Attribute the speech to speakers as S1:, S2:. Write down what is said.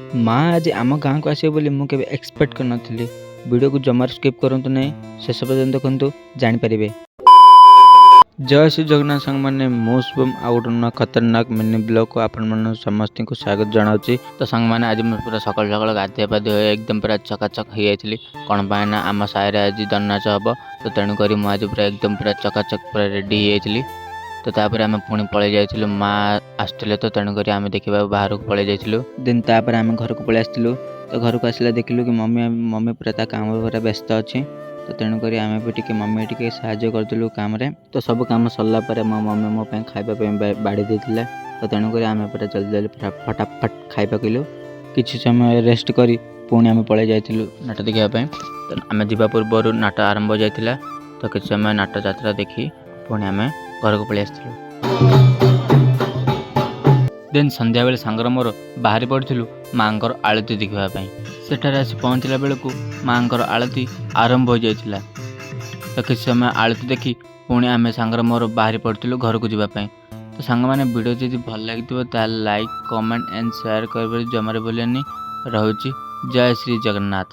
S1: ମା ଆଜି ଆମ ଗାଁକୁ ଆସିବେ ବୋଲି ମୁଁ କେବେ ଏକ୍ସପେକ୍ଟ କରିନଥିଲି। ଭିଡ଼ିଓକୁ ଜମାରୁ ସ୍କିପ୍ କରନ୍ତୁ ନାହିଁ, ଶେଷ ପର୍ଯ୍ୟନ୍ତ ଦେଖନ୍ତୁ, ଜାଣିପାରିବେ। ଜୟ ଶ୍ରୀ ଜଗନ୍ନାଥ ସାଙ୍ଗମାନେ, ମୁଁ ଶୁଭମ, ଆଉ ଗୋଟେ ନୂଆ ଖତରନାକ ମିନି ବ୍ଲଗ୍କୁ ଆପଣମାନଙ୍କୁ ସମସ୍ତଙ୍କୁ ସ୍ୱାଗତ ଜଣାଉଛି। ତ ସାଙ୍ଗମାନେ, ଆଜି ମୁଁ ପୁରା ସକାଳୁ ସକାଳୁ ଗାଧୋଇବା ପାଧୁଆ ହୋଇ ଏକଦମ ପୁରା ଚକାଚକ ହେଇଯାଇଥିଲି। କ'ଣ ପାଇଁ ନା ଆମ ସାହିରେ ଆଜି ଦଣ୍ଡନାଚ ହେବ। ତ ତେଣୁକରି ମୁଁ ଆଜି ପୁରା ଏକଦମ ପୁରା ଚକାଚକ ପୁରା ରେଡ଼ି ହେଇଯାଇଥିଲି। ତ ତାପରେ ଆମେ ପୁଣି ପଳେଇ ଯାଇଥିଲୁ, ମା ଆସୁଥିଲେ, ତ ତେଣୁକରି ଆମେ ଦେଖିବାକୁ ବାହାରକୁ ପଳେଇ ଯାଇଥିଲୁ। ଦେନ୍ ତାପରେ ଆମେ ଘରକୁ ପଳେଇ ଆସିଥିଲୁ। ତ ଘରକୁ ଆସିଲେ ଦେଖିଲୁ କି ମମି ମମି ପୁରା ତା କାମରେ ପୁରା ବ୍ୟସ୍ତ ଅଛି। ତ ତେଣୁକରି ଆମେ ବି ଟିକେ ମମି ଟିକେ ସାହାଯ୍ୟ କରିଦେଲୁ କାମରେ। ତ ସବୁ କାମ ସରିଲା ପରେ ମୋ ମମି ମୋ ପାଇଁ ଖାଇବା ପାଇଁ ବାଢ଼ି ଦେଇଥିଲା। ତ ତେଣୁକରି ଆମେ ପୁରା ଜଲ୍ଦି ଜଲ୍ଦି ଫଟାଫଟ ଖାଇ ପକେଇଲୁ। କିଛି ସମୟ ରେଷ୍ଟ କରି ପୁଣି ଆମେ ପଳେଇ ଯାଇଥିଲୁ ନାଟ ଦେଖିବା ପାଇଁ। ତ ଆମେ ଯିବା ପୂର୍ବରୁ ନାଟ ଆରମ୍ଭ ଯାଇଥିଲା। ତ କିଛି ସମୟ ନାଟ ଯାତ୍ରା ଦେଖି ପୁଣି ଆମେ ଘରକୁ ପଳେଇ ଆସିଥିଲୁ। ଦେନ୍ ସନ୍ଧ୍ୟାବେଳେ ସାଙ୍ଗର ମୋର ବାହାରି ପଡ଼ିଥିଲୁ ମାଆଙ୍କର ଆଳତୀ ଦେଖିବା ପାଇଁ। ସେଠାରେ ଆସି ପହଞ୍ଚିଲା ବେଳକୁ ମାଆଙ୍କର ଆଳତୀ ଆରମ୍ଭ ହୋଇଯାଇଥିଲା। ତ କିଛି ସମୟ ଆଳତୀ ଦେଖି ପୁଣି ଆମେ ସାଙ୍ଗର ମୋର ବାହାରି ପଡ଼ିଥିଲୁ ଘରକୁ ଯିବା ପାଇଁ। ତ ସାଙ୍ଗମାନେ, ଭିଡ଼ିଓ ଯଦି ଭଲ ଲାଗିଥିବ, ତାହେଲେ ଲାଇକ୍, କମେଣ୍ଟ ଆଣ୍ଡ ସେୟାର କରିବାକୁ ଜମାରୁ ଭୁଲିବେନି। ରହୁଛି, ଜୟ ଶ୍ରୀ ଜଗନ୍ନାଥ।